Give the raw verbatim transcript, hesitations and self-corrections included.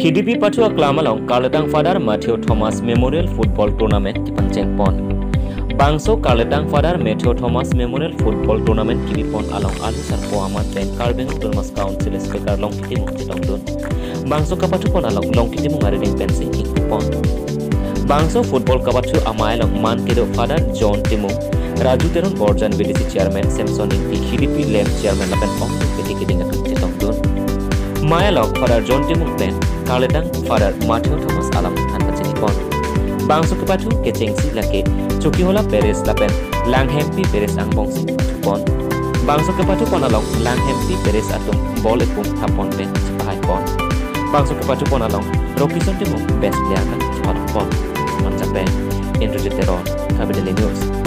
C D P pathu aklam along Karletang Father Matthew Thomas Memorial Football Tournament kepangcheng pon. Bangso Karletang Father Matthew Thomas Memorial Football Tournament kebi pon along alu sarpo amat pen Karbi Anglong Autonomous Council Speaker Longki Timung chetongdun. Bangso kapathu pon along Longki Timung arideng pensi ingpu pon. Bangso football kapathu amei along man kedo Father John Timung, Raju Teron Borjan B D C Chairman, Samson Ingti C D P LAMP Chairman lapen ong peti keding atum chetongdun. Mei along Father John Timung pen Karletang Father Matthew Thomas alam than pachini pon. Bangso kepathu kechengsi lake Chokihola Parish lapen Langhempi Parish angbongsi pon. Bangso kepathu pon along Langhempi Parish atum ball epum thapon pen chepahai pon. Bangso kepathu pon along Rockison Timung best player nangchepahai pon. Manjapen Indrajit Teron, Karbi Daily News.